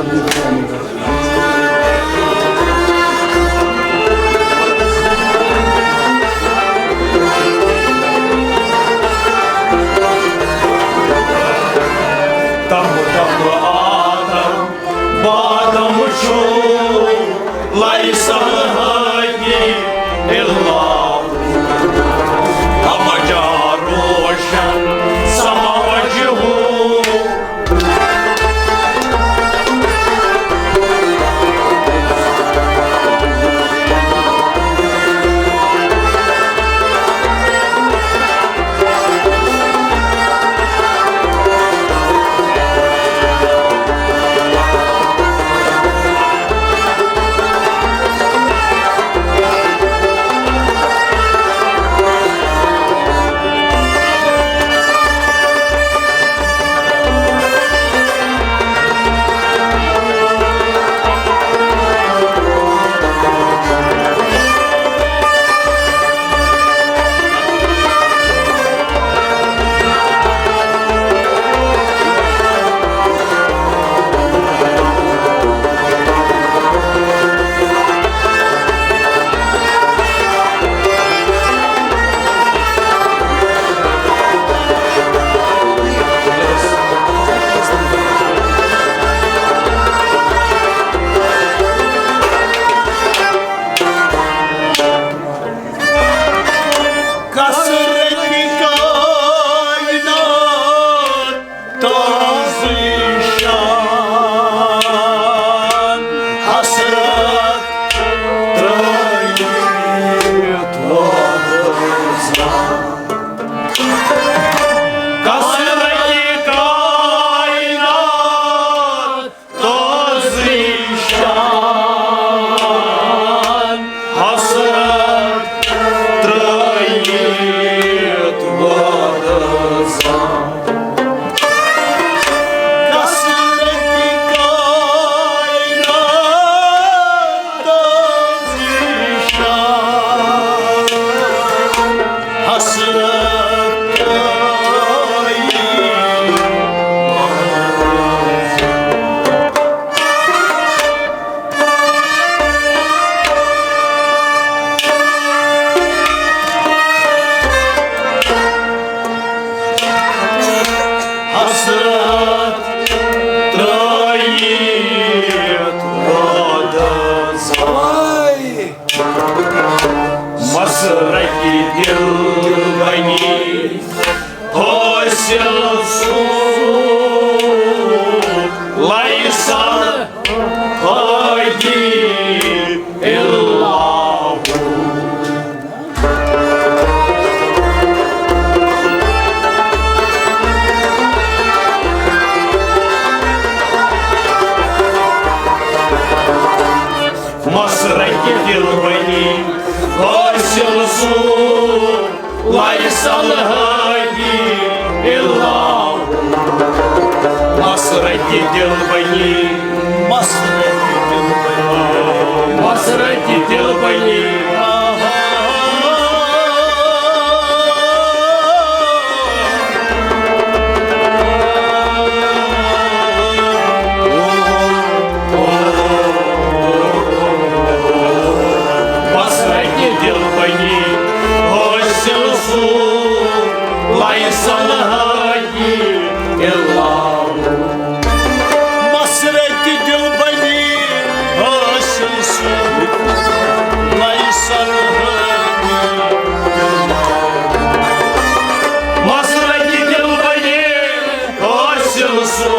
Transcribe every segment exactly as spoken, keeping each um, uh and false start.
تم تم آدم بادم شو لیس الحاجی الا ہم جا روشن سما وجہو۔ کثرت کائنات تازٕ شان حسرت ترٲوِتھ وۄزُم۔ کثرت کائنات تازٕ شان حسرت ترٲوِتھ وۄزُم۔ کثرت کائنات تازٕ شان حسرت ترٲوِتھ حسرت ترٲوِتھ وۄزُم۔ مسرتہِ دل بنی حٲصِل سُہ لیس الحاجی الا ہو۔ مسرتہِ دل بنی حٲصِل سُہ لیس الحاجی الا ہو۔ مسرتہِ دل بنی، مسرتہِ دل بنی، مسرتہِ دل بنی۔ مسرتہِ دل بنی حٲصِل سُہ لیس الحاجی الا ہو۔ مسرتہِ دل بنی حٲصِل سُہ لیس الحاجی۔ مسرتہِ دل بنی حٲصِل سُہ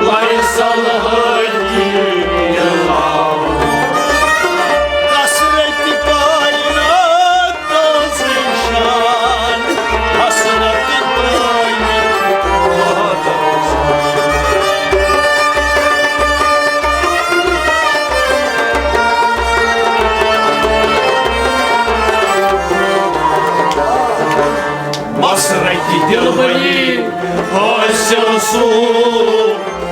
لیس الحاجی الا ہو۔ کثرت کائنات تازٕ شان حسرت ترٲوِتھ وۄزُم۔ مسرتہِ دل بنی حٲصِل سُہ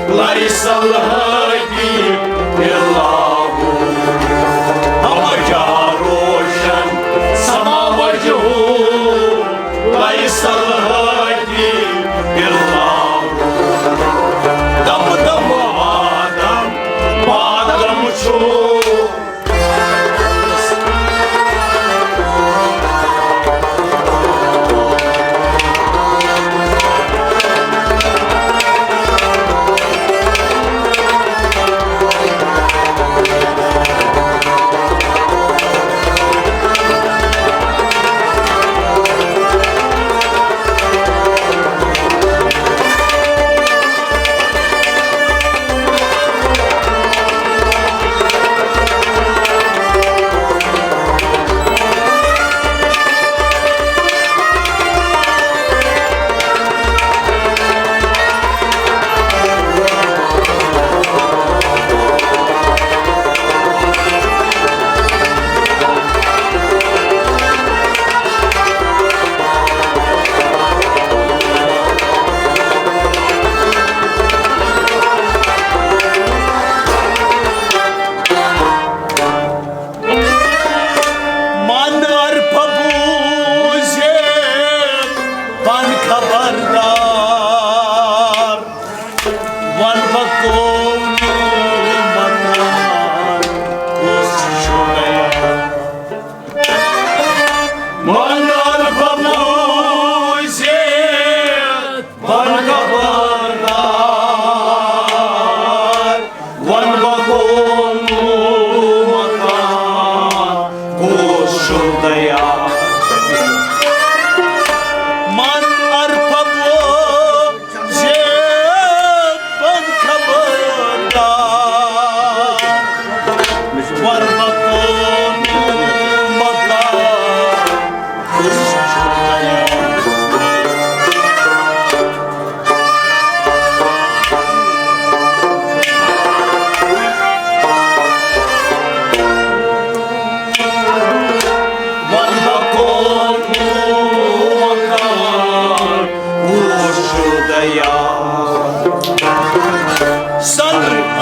لیس الحاجی الا ہو۔ ہم جا روشن سما وجہو لیس الحاجی الا ہو۔ دم دم آ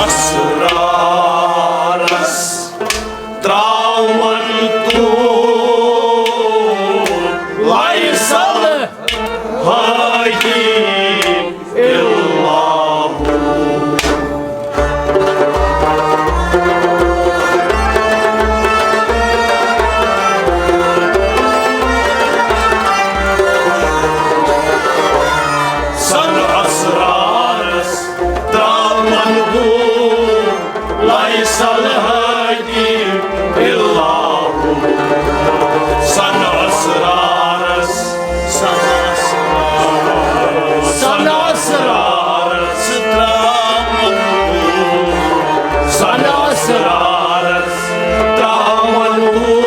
اسرارس تراون تو لیس الہادی الا ہو۔ سن اسرارس تراون ہو، لیس الہادی الا ہو۔ سن اسرارس، سن اسرارس، سن اسرارس تراون ہو، سن اسرارس تراون ہو،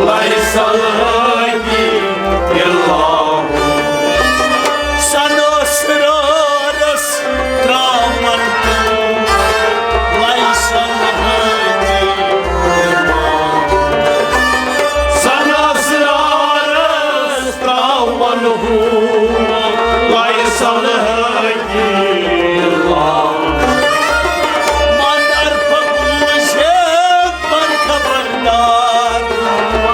لیس الہادی الا ہو۔ سن اسرارس تراون ہو، لیس الہادی الا ہو۔ سن اسرارس تراون ہو، لیس الہادی الا ہو۔ مندر پکوش ہے پر خبردار،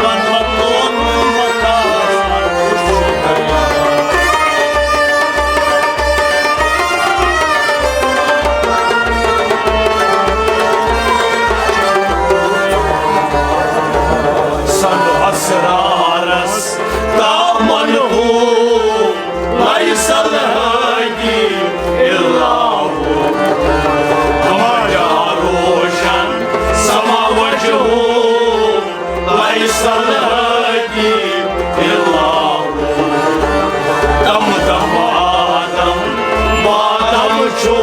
من مکون مکان۔ سن اسرارس تراون ہو، لیس الہادی الا ہو۔ ہمارا روشن سما وجہ ہو، لیس الہادی الا ہو۔ دم دم آدم بادم چھو۔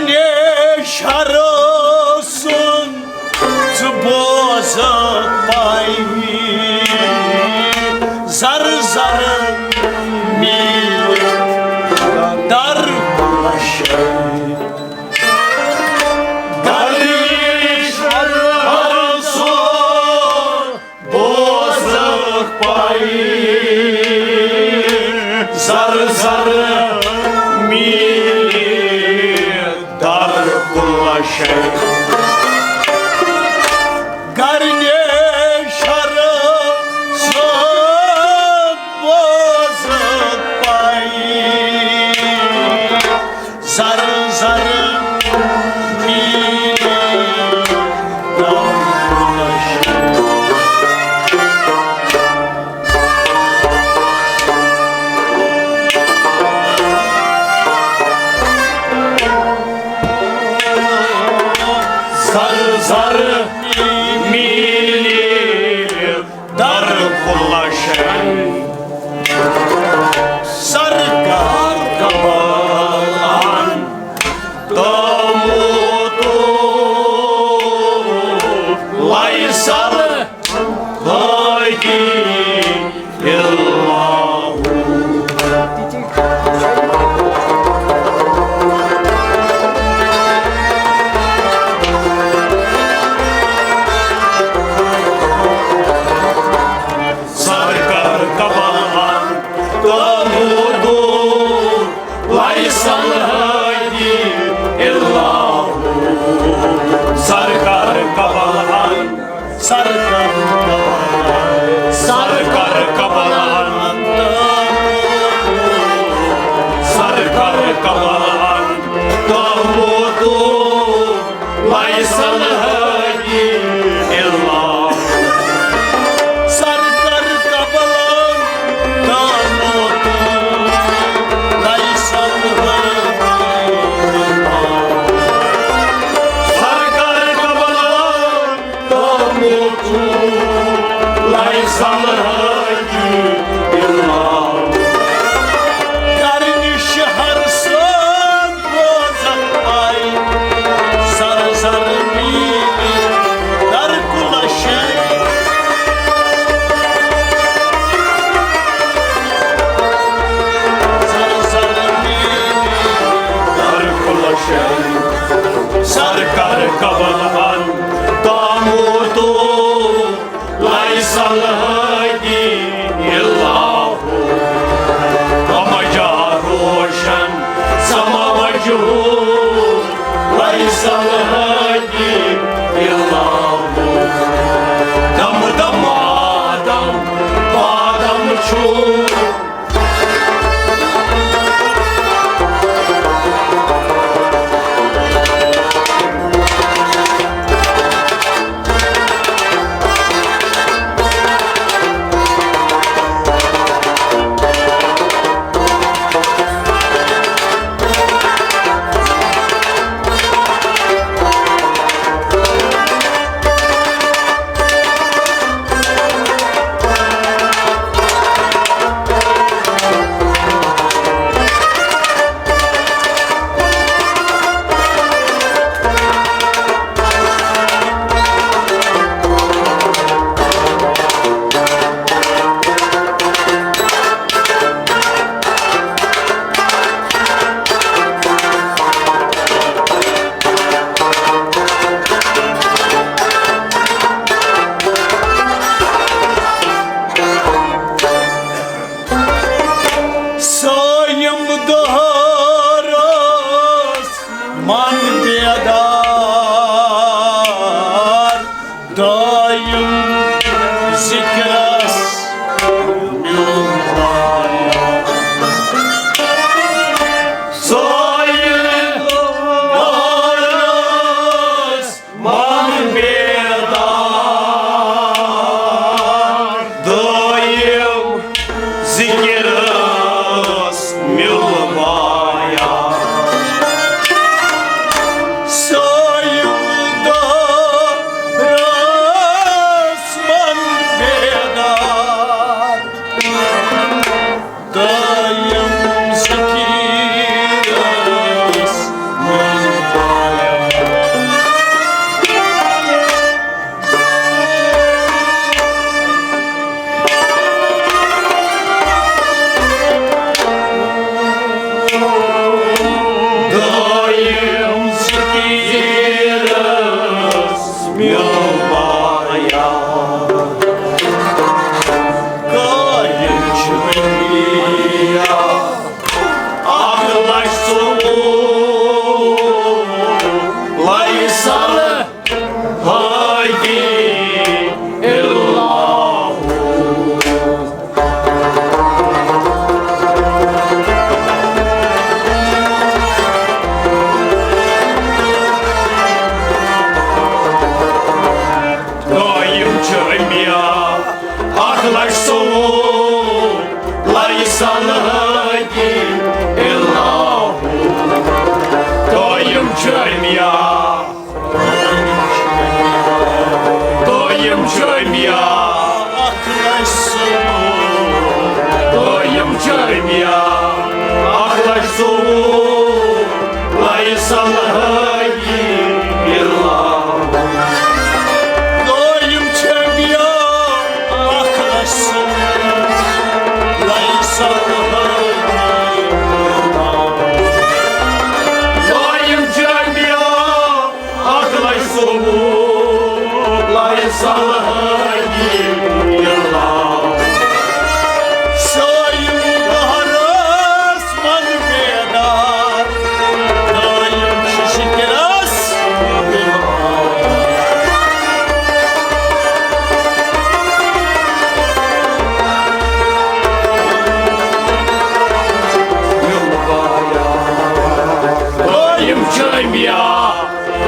گرنیشر سُنٛد ژٕ بوزکھ پَے، زر زر میٖل در لشے۔ گرنیشر سُنٛد بوزکھ پَے، زر زر میٖل در کُلشے۔ گرنیشر سُنٛد بوزکھ پَے، زر زر میٖل در کُلشے۔ زر زر میٖل در کُلشے۔ سرکار کمالان تموتو لیس الہادی الا ہو۔ سرکار کمالان تموتو لیس الہادی الا ہو۔ سرکار کمالان، سرکار کمالان، لَیسَ الْہَادِی اِلَّا۔ کَرنہِ شہر سٲنۍ بوزَکھ آیہِ، سر سر میٖنہِ در کُلَس شے۔ سر سر میٖنہِ در کُلَس شے۔ سر کر قبل ان تاموتو، لَیسَ الْہَادِی اِلَّا ہُوَ۔ وَمَجَا روشن سما مجہول، لَیسَ الْہَادِی اِلَّا ہُوَ۔ دم دم آدم پادم چھُ۔ صٲیِم دۄہَس من بیدار، دٲیِم ذِکرَس میون خۄدایا۔ صٲیِم دۄہَس من بیدار، دٲیِم ذِکرَس میون خۄدایا۔ صٲیِم دۄہَس من بیدار، دٲیِم ذِکرَس من خۄدایا۔ دٲیِم ذِکرَس میون خۄدایا۔ قٲیِم چھُ انبیاء اَکھ لَچھ ژوٚوُہ، لَیسَ الْہَادِی اِلَّا ہُوَ۔ قٲیِم چھُ انبیاء اَکھ لَچھ ژوٚوُہ، لَیسَ الْہَادِی اِلَّا ہُوَ۔ قٲیِم چھُ انبیاء، قٲیِم چھُ انبیاء اَکھ لَچھ ژوٚوُہ۔ قٲیِم چھُ انبیاء اَکھ لَچھ ژوٚوُہ، لَیسَ الْہَادِی اِلَّا ہُوَ۔ قٲیِم چھُ انبیاء اَکھ لَچھ ژوٚوُہ، لَیسَ الْہَادِی اِلَّا ہُوَ۔ قٲیِم چھُ انبیاء اَکھ لَچھ ژوٚوُہ، لَیسَ الْہَادِی اِلَّا ہُوَ۔ صٲیِم دۄہَس من بیدار، دٲیِم چھُ ذِکرَس بیمار۔ دٲیِم چھُ انبیاء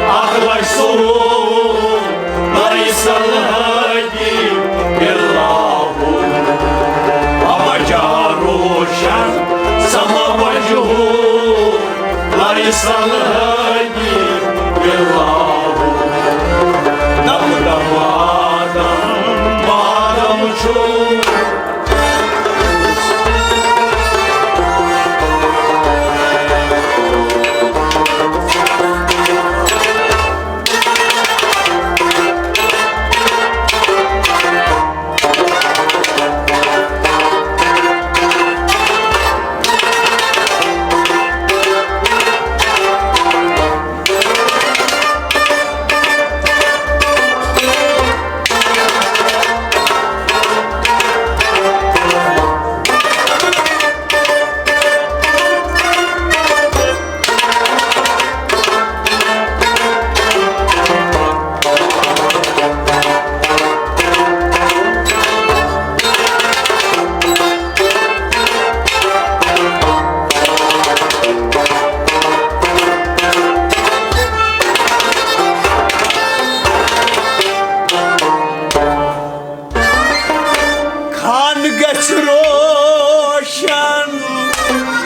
اَکھ لَچھ ژوٚوُہ، لَیسَ الْہَادِی اِلَّا ہُوَ۔ وَمَجَا روشن سما مجہول، لَیسَ الْہَادِی اِلَّا ہُوَ۔ دم دم خان گژھِ روشن،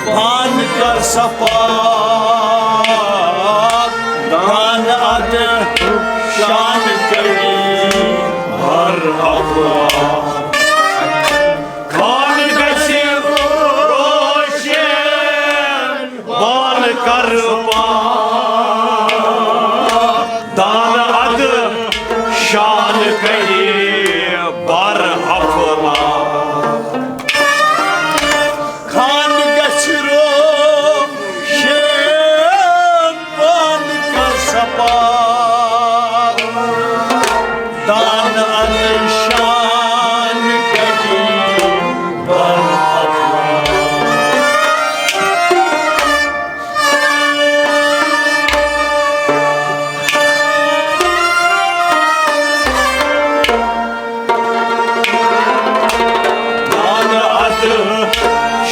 پان کر صفا، دان ادب شان کری ہر افلاک۔ خان گژھِ روشن، بان کر پاک، دان ادب شان کری بر افلاک۔ خان گژھِ روشن، پان کر صفا، دان ادب شان کری بر افلاک۔ دان ادب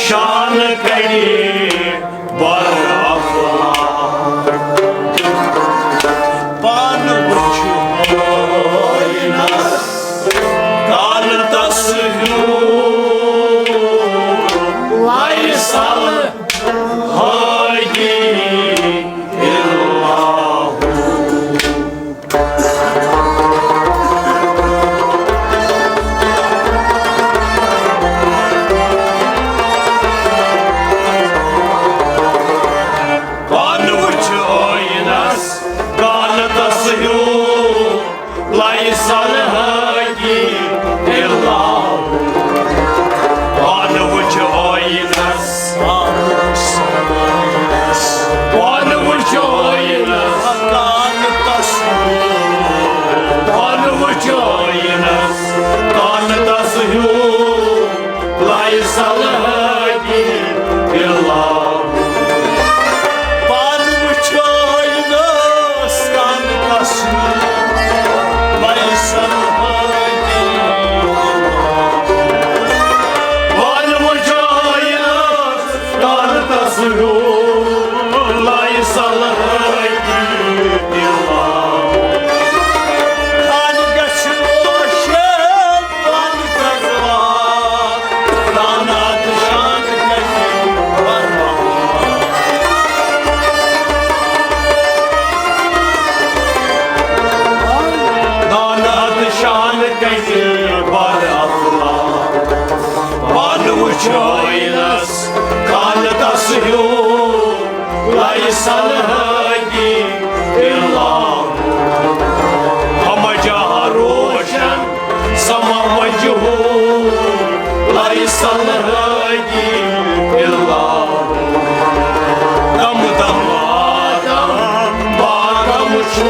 شان کری بر افلاک۔ پان وچھ آئینس، کان تس ہیو، لایہِ سل ہاگی اللہ۔ پانہٕ وٕچھ ٲیٖنس، کانہٕ تس ہیوٗ، لایہِ سلہٕ ہٲگی اِلا۔ پانہٕ وٕچھ ٲیٖنس، پانہٕ وٕچھ ٲیٖنس، کانہٕ تس ہیوٗ۔ پانہٕ وٕچھ ٲیٖنس، کانہٕ تس ہیوٗ۔ لایہِ سلہٕ ہٲگی اِلا۔ پانہٕ وٕچھ ٲیٖنس، کانہٕ تس ہیوٗ۔ لایہِ سلہٕ ہٲگی اِلا۔ پانہٕ وٕچھ ٲیٖنس، کانہٕ تس ہیوٗ۔ لایہِ سلہٕ ہٲگی اِلا۔ خان گژھِ روشن، پان کر پاک، دان ادب شان کری بر افلاک۔ دان ادب شان کری بر افلاک۔ پانہٕ وٕچھ ٲیٖنس، کانہٕ تس ہیوٗ۔ لایہِ سلہٕ ہٲگی اِلا۔ ہمہ جا روشن، سما مجہوٗل۔ لایہِ سلہٕ ہٲگی اِلا۔ دم دم آدم باغم چھُ۔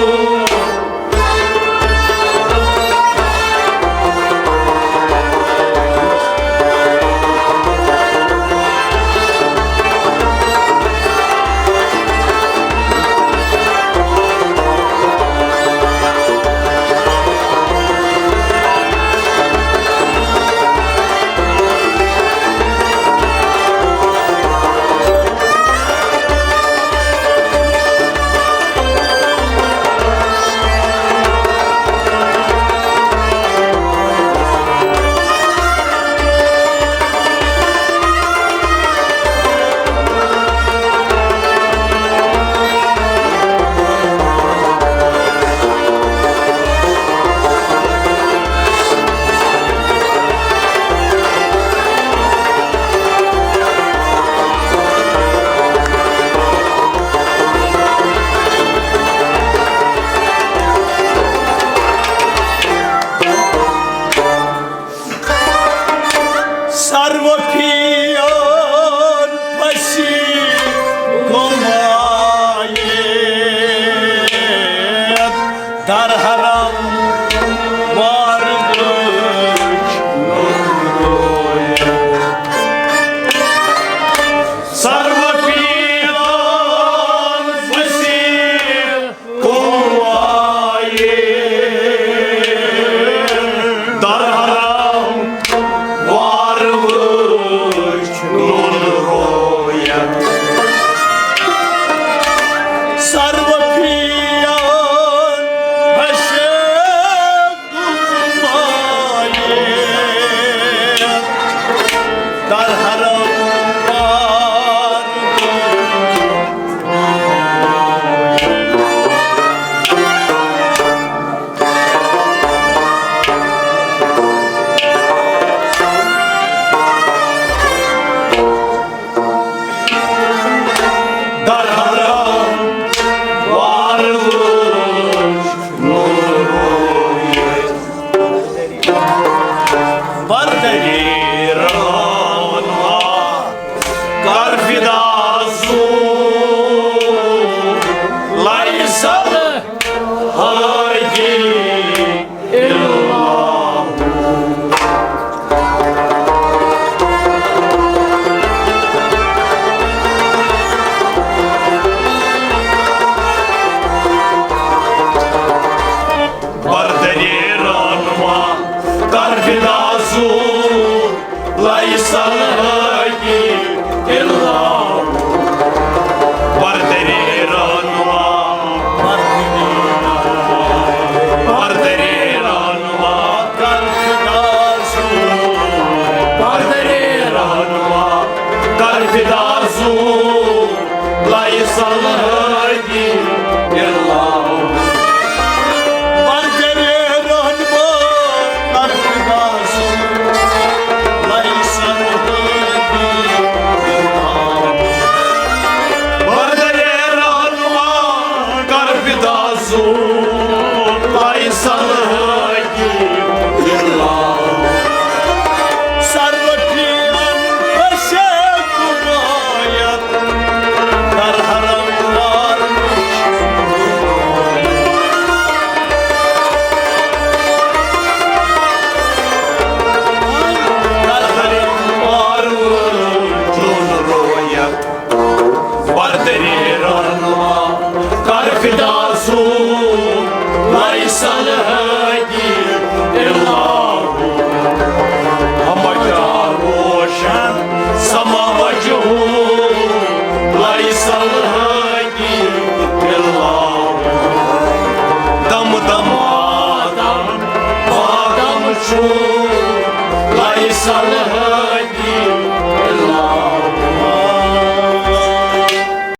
بردری رہنما کر فدا زو لائسل ہاگی اللہ۔ بردری رہنما کر فدا زو لائسل ہاگی اللہ۔ بردری رہنما، بردری رہنما کر فدا زو، بردری رہنما کر فدا زو لائسل ہاگی اللہ۔ بردری رہنما کر فدا زو لائسل ہاگی اللہ۔ بردری رہنما کر فدا زو لائسل ہاگی اللہ۔ سروتیان پشے کمایت در حرم وار در حرم وار چون رویت۔ بردری رہنما کر فدا زو لائسل ہاگی اللہ۔